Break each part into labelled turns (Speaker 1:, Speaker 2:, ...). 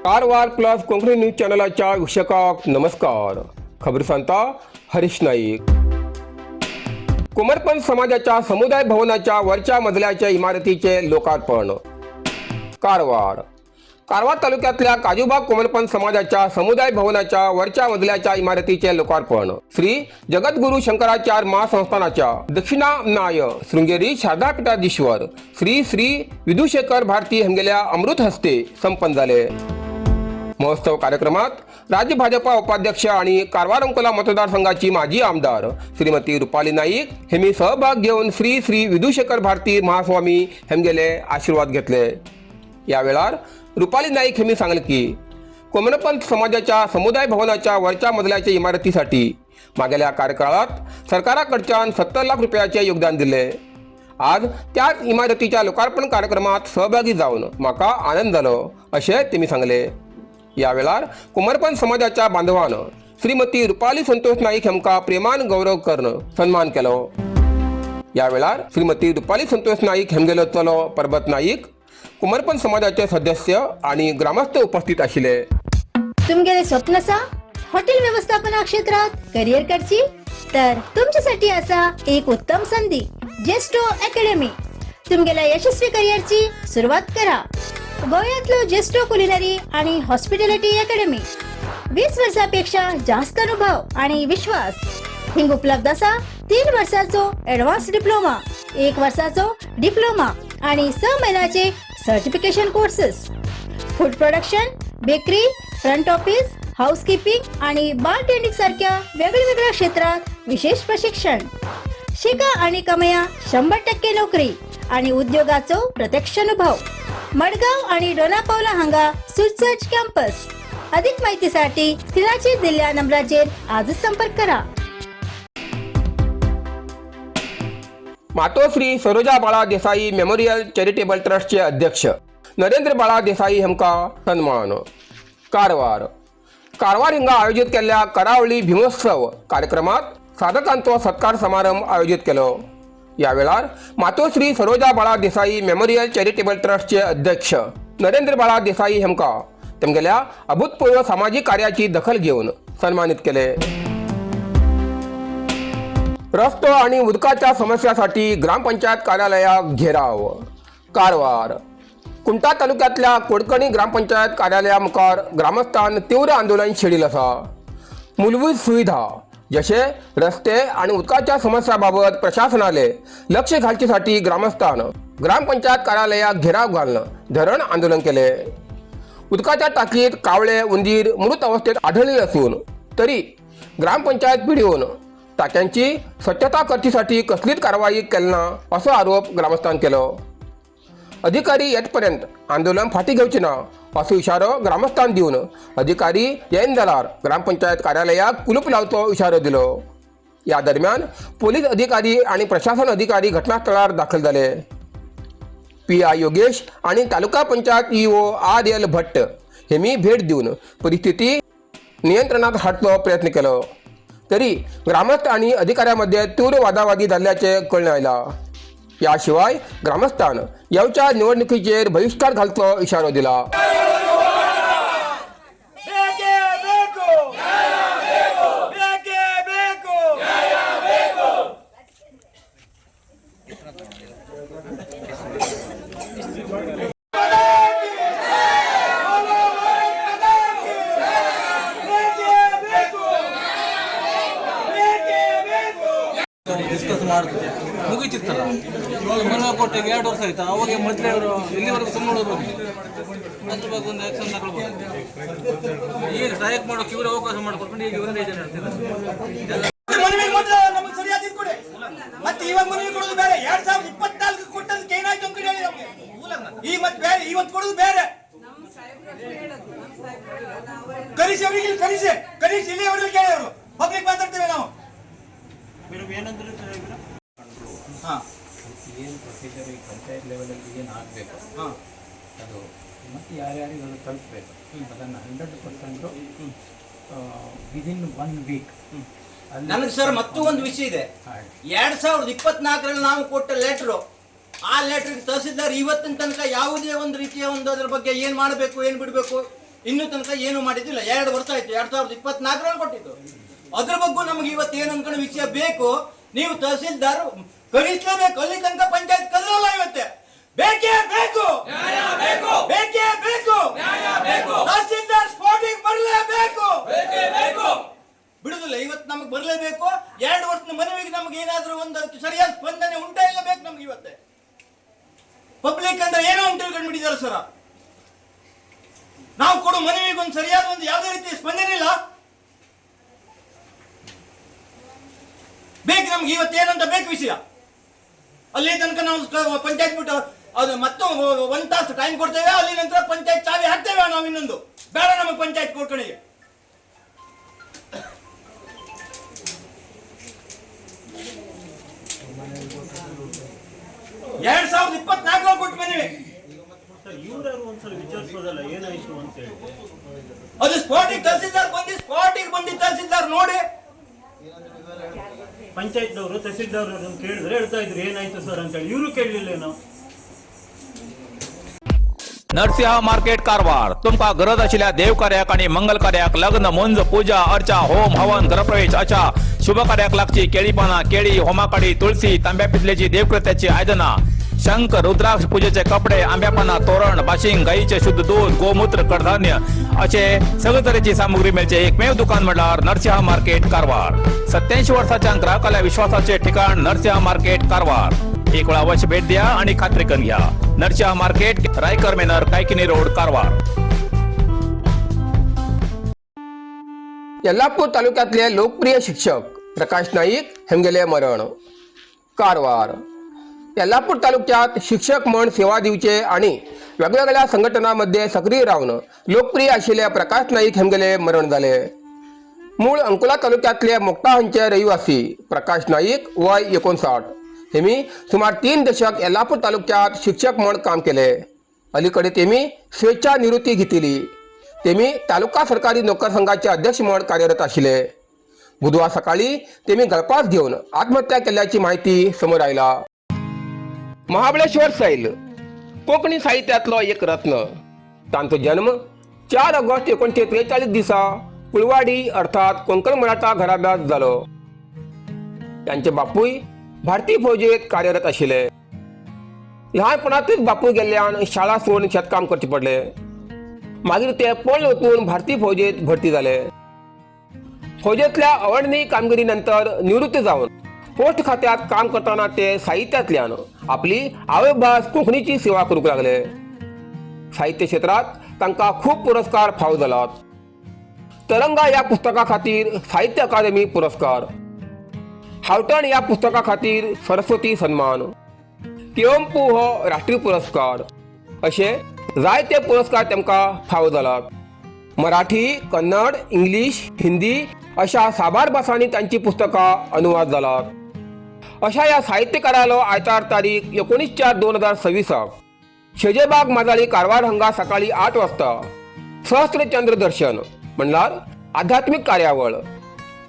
Speaker 1: Karwar plus Konkani news चॅनलाच्या वीक्षकांक नमस्कार. खबर सांगता हरीश नाईक. कुमरपंत समाजाच्या समुदाय भवनाच्या वरच्या मजल्याच्या इमारतीचे लोकार्पण. कारवार. कारवार तालुक्यातल्या काजूबाग कुमरपंत समाजाच्या समुदाय भवनाच्या वरच्या मजल्याच्या इमारतीचे लोकार्पण श्री जगद्गुरु शंकराचार्य महासंस्थानाच्या दक्षिणाम्नाय शृंगेरी शारदापीठाधीश्वर श्री श्री विधुशेखर भारती हंगेल्या अमृत हस्ते संपन्न झाले. महोत्सव कार्यक्रमात राज्य भाजपा उपाध्यक्ष आणि कारवार अंकोला मतदारसंघाची माजी आमदार श्रीमती रुपाली नाईक हेमी सहभाग घेऊन श्री श्री विधुशेखर भारती महास्वामी हेमगेले आशीर्वाद घेतले. या वेळार रुपाली नाईक हेमी सांगले की कोमनपंत समाजाच्या समुदाय भवनाच्या वरच्या मजल्याच्या इमारतीसाठी मागल्या कार्यकाळात सरकाराकडच्यान 70 लाख रुपयाचे योगदान दिले. आज त्याच इमारतीच्या लोकार्पण कार्यक्रमात सहभागी जाऊन माका आनंद जालो, अशें तेमी सांगले. या वेळार कुमरपंत समाजाच्या बांधवान श्रीमती रुपाली संतोष नाईक हांकां प्रेमान गौरव करून सन्मान केलो. या वेळार श्रीमती रुपाली संतोष नाईक हेमगेलो चलो परबत नाईक, कुमरपंत समाजाचे सदस्य आणि ग्रामस्थ उपस्थित आशिल्ले.
Speaker 2: तुमगेले स्वप्न असा हॉटेल व्यवस्थापना क्षेत्रात करिअर करची, तर तुमच्यासाठी असा एक उत्तम संधी. जेस्टो अकॅडमी. तुमगेल्या यशस्वी करिअरची सुरुवात करा. गोव्यातलो जेस्टो कुलिनरी आणि हॉस्पिटॅलिटी अकॅडमी. 20 वर्षापेक्षा जास्त अनुभव आणि विश्वास. हिंग उपलब्ध असा 3 वर्षाचो ऍडव्हान्स डिप्लोमा, एक वर्षाचो डिप्लोमा आणि 6 महिन्याचे certification courses. Food production, bakery, front office, housekeeping आणि बार टेंडिंग सारख्या वेगवेगळ्या क्षेत्रात विशेष प्रशिक्षण. शिका आणि कमया 100% नोकरी आणि उद्योगाचो प्रत्यक्ष अनुभव. मडगाव आणि डोनापावला हांगा सुसज्ज कॅम्पस. अधिक माहितीसाठी स्क्रीनाचेर दिल्ल्या नंबराचेर आजच संपर्क करा.
Speaker 1: मातोश्री सरोजा बाळा देसाई मेमोरियल चॅरिटेबल ट्रस्टचे अध्यक्ष नरेंद्र बाळा देसाई हांकां सन्मान. कारवार. कारवार हिंगा आयोजित केल्ल्या करावळी भीमोत्सव कार्यक्रमात साधकांचो सत्कार समारंभ आयोजित केलो. या वेळार मातोश्री सरोजा बाळा देसाई मेमोरियल चॅरिटेबल ट्रस्टचे अध्यक्ष नरेंद्र बाळा देसाई हांकां तेमगेल्या अभूतपूर्व सामाजीक कार्याची दखल घेवन सन्मानित केले. रस्तो आणि उदकाच्या समस्यासाठी ग्रामपंचायत कार्यालयाक घेराव. कारवार. कुमठा तालुक्यातल्या कोडकणी ग्रामपंचायत कार्यालया मुखार ग्रामस्थान तीव्र आंदोलन छेडील आसा. मूलभूत सुविधा जशे रस्ते आणि उदकाच्या समस्याबाबत प्रशासनाले लक्ष घालचेसाठी ग्रामस्थान ग्रामपंचायत कार्यालयाक घेराव घालून धरण आंदोलन केले. उदकाच्या टाकीत कावळे, उंदीर मृत अवस्थेत आढळलेले असून तरी ग्रामपंचायत पिडीओन टाक्यांची स्वच्छता करचीसाठी कसलीच कारवाई केली ना, असो आरोप ग्रामस्थान केलो. अधिकारी येतपर्यंत आंदोलन फाटी घेवचे ना, असो इशारो ग्रामस्थान दिवन अधिकारी येन जाल्यार ग्रामपंचायत कार्यालयाक कुलूप लावचो इशारो दिलो. या दरम्यान पोलीस अधिकारी आणि प्रशासन अधिकारी घटनास्थळार दाखल जाले. पी I Yogesh आणि taluka panchayat EO R L Bhat हेमी भेट दिवन परिस्थिती नियंत्रणात हाडचो प्रयत्न केलो. तरी ग्रामस्थ आणि अधिकाऱ्यांमध्ये तीव्र वादावादी जाल्ल्याचे कळून आयला. याशिवाय ग्रामस्थान येवच्या निवडणुकीचेर बहिश्कार घालचो इशारो दिला.
Speaker 3: ಬೇಕೇ ಬೇಕು, ಬೇಕೇ ಬೇಕು. ಬೇಕೇ ಬೇಕು, ಬೇಕೇ ಬೇಕು.
Speaker 4: ಡಿಸ್ಕಸ್ ಮಾಡ್ತಿದ್ದೆ, ಮುಗೀತಿತ್ತಲ್ಲ. ಇವಾಗ ಮನವಿ 2 ವರ್ಷ ಆಯ್ತು. ಅವಾಗ ಮೊದಲೇ ಅವರು ಇಲ್ಲಿವರೆಗೂ ಸುಮ್ಮನೆ ಹೋಗ್ಬೇಕು. ಅದ್ರ ಬಗ್ಗೆ ಒಂದು ಆಕ್ಷನ್ ತಗೊಳ್ಬೋದು. ಈಗ ಸ್ಟ್ರೈಕ್ ಮಾಡೋಕೆ ಇವರೇ ಅವಕಾಶ ಮಾಡಿಕೊಟ್ಕೊಂಡು ಈಗ ಇವರೇ ಇದೆ ನಡ್ತಿದ್ದಾರೆ.
Speaker 3: ಮನವಿ ಮೊದಲು ನಮಗೆ ಸರಿಯಾದ ಇದು ಕೊಡಿ. ಮತ್ತೆ ಇವಾಗ ಮನವಿ ಕೊಡೋದು ಬೇರೆ. 2024 ಕೊಟ್ಟದಕ್ಕೆ ಏನಾಯ್ತು ಅಂತ ಹೇಳಿ ನಮ್ಗೆ. ಈಗ ಮತ್ತೆ ಬೇರೆ, ಇವತ್ತು ಕೊಡೋದು ಬೇರೆ. ಕರೀಶ್ ಅವರಿಗೆ ಇಲ್ಲಿ ಕರೀಶ್, ಕರೀಶ್ ಇಲ್ಲಿ ಅವರಿಗೆ ಕೇಳಿ. ಅವರು ಪಬ್ಲಿಕ್ ಮಾತಾಡ್ತೇವೆ ನಾವು. ಹಾ.
Speaker 5: ಏನು ಪ್ರೊಸೀಜರ್ ಈ ಪಂಚಾಯತ್ ಲೆವೆಲಲ್ಲಿ ಏನು ಆಗಬೇಕು ಅದು ಮತ್ತು ಯಾರ್ಯಾರಿಗೆ ಅದು ತಲುಪಬೇಕು, ಅದನ್ನು 100% ವಿದಿನ್ ಒನ್ ವೀಕ್ ಅಲ್ಲಿ.
Speaker 6: ನನಗೆ ಸರ್ ಮತ್ತೂ ಒಂದು ವಿಷಯ ಇದೆ. 2024ರಲ್ಲಿ ನಾವು ಕೊಟ್ಟ ಲೆಟ್ರು, ಆ ಲೆಟರ್ ತಹಸೀಲ್ದಾರ್ ಇವತ್ತಿನ ತನಕ ಯಾವುದೇ ಒಂದು ರೀತಿಯ ಒಂದು ಅದ್ರ ಬಗ್ಗೆ ಏನು ಮಾಡಬೇಕು, ಏನು ಬಿಡಬೇಕು. ಇನ್ನೂ ತನಕ ಏನು ಮಾಡಿದ್ದಿಲ್ಲ. 2 ವರ್ಷ ಆಯ್ತು, 2024ರಲ್ಲಿ ಕೊಟ್ಟಿದ್ದು. ಅದ್ರ ಬಗ್ಗೆ ನಮ್ಗೆ ಇವತ್ತು ಏನು ಅನ್ಕೊಂಡು ವಿಷಯ ಬೇಕು. ನೀವು ತಹಸೀಲ್ದಾರ್ ಕಳಿಸ್ಲೇಬೇಕು. ಅಲ್ಲಿ ತನಕ ಪಂಚಾಯತ್ ಕರೆಯಲ್ಲ. ಇವತ್ತೆ ಬೇಕೇ ಬೇಕು, ಬೇಕೇ ಬೇಕು, ತಹಸೀಲ್ದಾರ್ ಸ್ಪಾಟಿಗೆ ಬರಲೇಬೇಕು, ಬಿಡುದಿಲ್ಲ. ಇವತ್ತು ನಮಗೆ ಬರಲೇಬೇಕು. 2 ವರ್ಷದ ಮನವಿಗೆ ನಮ್ಗೆ ಏನಾದ್ರೂ ಒಂದು ಅದಕ್ಕೆ ಸರಿಯಾದ ಸ್ಪಂದನೆ ಉಂಟಾ ಇಲ್ಲ ಬೇಕು ನಮ್ಗೆ ಇವತ್ತೆ. ಪಬ್ಲಿಕ್ ಅಂದ್ರೆ ಏನೋ ಅಂತ ತಿಳ್ಕೊಂಡ್ಬಿಟ್ಟಿದ್ದಾರೆ ಸರ್. ನಾವು ಕೊಡೋ ಮನವಿಗೆ ಒಂದು ಸರಿಯಾದ ಒಂದು ಯಾವುದೇ ರೀತಿಯ ಸ್ಪಂದನೆ ಇಲ್ಲ. ಬೇಕು ನಮ್ಗೆ ಇವತ್ತೇನಂತ ಬೇಕು ವಿಷಯ. ಅಲ್ಲಿ ತನಕ ನಾವು ಪಂಚಾಯತ್ ಬಿಟ್ಟು ಅದು ಮತ್ತೆ 1 ತಾಸು ಟೈಮ್ ಕೊಡ್ತೇವೆ. ಅಲ್ಲಿ ನಂತರ ಪಂಚಾಯತ್ ಚಾವಿ ಹಾಕ್ತೇವೆ ನಾವು. ಇನ್ನೊಂದು ಬೇಡ ನಮಗೆ ಪಂಚಾಯತ್ ಕೊಡ್ಕಣಿಗೆ. ಎರಡ್ ಸಾವಿರದ 24 ಕೊಟ್ಟು ಬಂದಿವಿ. ಅದು ಸ್ಪಾಟಿಗೆ ತಹಸೀಲ್ದಾರ್ ಬಂದು, ಸ್ಪಾಟಿಗೆ ಬಂದು ತಹಸೀಲ್ದಾರ್ ನೋಡಿ
Speaker 7: ಪಂಚಾಯತ್ನವರು ತಹಸೀಲ್ದಾರ್ ಕೇಳಿದ್ರೆ ಹೇಳ್ತಾ ಇದ್ರು ಏನಾಯ್ತು ಸರ್ ಅಂತ ಹೇಳಿ. ಇವರು ಕೇಳಲಿಲ್ಲೇನೋ.
Speaker 8: नरसिंह मार्केट कारवार तुमकां गरज आशिल्ल्या देव कार्याक आनी मंगल कार्याक लग्न मुंज पूजा अर्चा होम हवन घरप्रवेश अशा शुभ कार्याक लागची केळी पानां केळी होमाकाडी तुळसी तांब्या पितलेची देवकृत्याची आयदनां शंख रुद्राक्ष पूजेचे कपडे आंब्या पानां तोरण बाशिंग गायीचे शुद्ध दूध गोमूत्र कडधान्य असे सगळे तरेची सामुग्री मेळचे एकमेव दुकान म्हणल्यार नरसिंह मार्केट कारवार. 87 वर्साच्या ग्राहकाल्या विश्वासाचे ठिकाण नरसिंह मार्केट कारवार. एक वेळा अवश्य भेट द्या आणि खात्री करून घ्या. Narasimha market, Raikar manor, Kaikini road, Karwar.
Speaker 1: Yellapur तालुक्यातले लोकप्रिय शिक्षक प्रकाश नाईक हेंगेले मरण. कारवार येल्लापूर तालुक्यात शिक्षक म्हण सेवा दिवचे आणि वेगवेगळ्या संघटनांमध्ये सक्रीय रावन लोकप्रिय आशिल्ले प्रकाश नाईक हेंगेले मरण जाले. मूळ अंकोला तालुक्यातले मोक्ता हांचे रहिवासी प्रकाश नाईक वय 59 हेमी सुमार 3 दशक येल्लापूर तालुक्यात शिक्षक म्हण काम केले. अलीकडे तेमी स्वेच्छा निवृत्ती घेतली. तेमी तालुका सरकारी नोकर संघाचे अध्यक्ष म्हण कार्यरत आशिल्ले. बुधवार सकाळी तेमी गळफास घेवन आत्महत्या केल्ल्याची माहिती समोर आयला. महाबळेश्वर सैल कोंकणी साहित्यांतलो एक रत्न. तांचो जन्म 4 ऑगस्ट 1943 दिसा कुळवाडी अर्थात कोंकण मराठा घराब्यांत जालो. तांचे बापूय भारतीय फौजेत कार्यरत आशिल्ले. ल्हानपणांतूच बापूय गेल्ल्यान शाळा सोडून शेतकाम करचें पडलें. मागीर ते पळ वचून भारतीय फौजेत भरती जाले. फौजेंतल्या अवर्णनीय कामगिरी नंतर निवृत्त जावन पोस्ट खात्यात काम करतना ते साहित्यांतल्यान आपली आवयभास कोंकणीची सेवा करूंक लागले. साहित्य क्षेत्रात तांकां खूब पुरस्कार फावो जालात. तरंगा ह्या पुस्तका खातीर साहित्य अकादेमी पुरस्कार, हावटण ह्या पुस्तका खातीर सरस्वती सन्मान, कुवेंपू हो राष्ट्रीय पुरस्कार अशे जायते पुरस्कार तांकां फावो जालात. मराठी, कन्नड, इंग्लीश, हिंदी अशा साबार भासांनी तांची पुस्तकां अनुवाद जालात. अशा ह्या साहित्यकारालो आयतार तारीख 19/4/2026 शेजेबाग माजाळी कारवार हांगा सकाळी 8 वाजता सहस्त्रचंद्र दर्शन म्हणल्यार आध्यात्मीक कार्यावळ,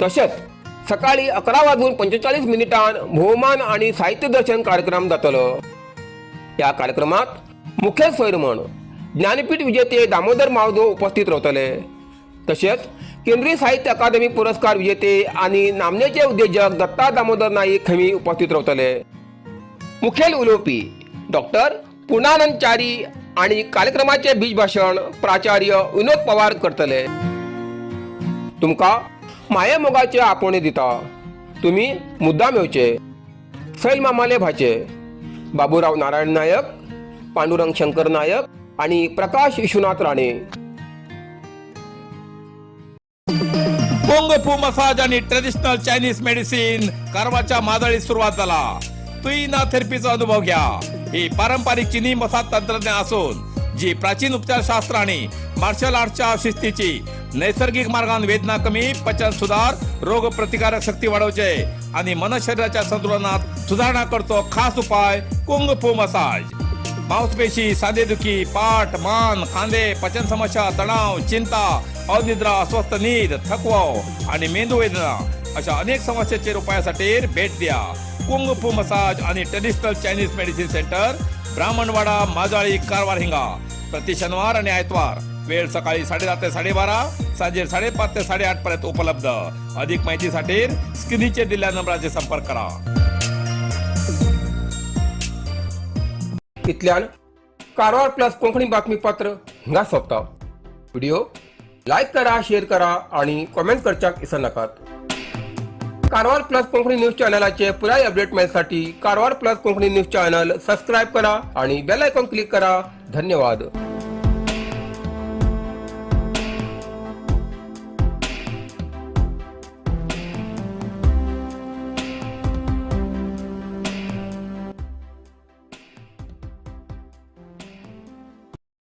Speaker 1: तशेंच सकाळी 11:45 भोवमान आनी साहित्य दर्शन कार्यक्रम जातलो. ह्या कार्यक्रमात मुखेल सोयर म्हण ज्ञानपीठ विजेते दामोदर मावजो उपस्थित रावतले. तशेंच केंद्रीय साहित्य अकादमी पुरस्कार विजेते आनी नामनेचे उद्योजक दत्ता दामोदर नाईक हेमी उपस्थित रावतले. मुखेल उलोवपी डॉक्टर पूर्णानंद च्यारी आनी कार्यक्रमाचे बीज भाशण प्राचार्य विनोद पवार करतले. तुमकां मायेमोगाचे आपोवणें दिता, तुमी मुद्दाम येवचे. सैल मामाले भाचे बाबूराव नारायण नायक, पांडुरंग शंकर नायक आनी प्रकाश विश्वनाथ राणे.
Speaker 8: कुंग फू मसाज आणि ट्रेडिशनल चायनीज मेडिसिन कारवारच्या मादळीत सुरुवात झाला. तुईना थेरपीचा अनुभव घ्या. ही पारंपरिक चिनी मसाज तंत्रज्ञान असून जी प्राचीन उपचारशास्त्र आणि मार्शल आर्टच्या शिस्तीची नैसर्गिक मार्गान वेदना कमी, पचन सुधार, रोग प्रतिकारक शक्ती वाढवचे आणि मन शरीराच्या संतुलनात सुधारणा करतो खास उपाय कुंग फू मसाज. मांसपेशी, सांधेदुखी, पाठ, मान, खांदे, पचन समस्या, तणाव, चिंता, अनिद्रा, अस्वस्थ नीद, थकवा आणि मेंदू वेदना अशा अनेक समस्यांचेर उपायासाठी भेट द्या. कुंग फू मसाज आणि traditional Chinese medicine centre, Brahmanwada, Majali, Karwar हिंगा. प्रति शनिवार आणि आयतवार वेळ सकाळी 10:30 ते 12:30, सांजेर 5:30 ते 8:30 पर्यंत उपलब्ध. अधिक माहितीसाठी स्क्रीनचेर दिल्ल्या नंबराचेर संपर्क करा.
Speaker 1: इतल्यान कारवार प्लस कोंकणी बातमीपत्र हिंगा सोंपता. व्हिडिओ लायक करा, शेअर करा आणि कॉमेंट करच्याक विसरनाकात. कारवार प्लस कोंकणी न्यूज चॅनलाचे पुराय update मेळसाठी Karwar plus Konkani news channel subscribe करा आणि बेल आयकॉन क्लिक करा. धन्यवाद.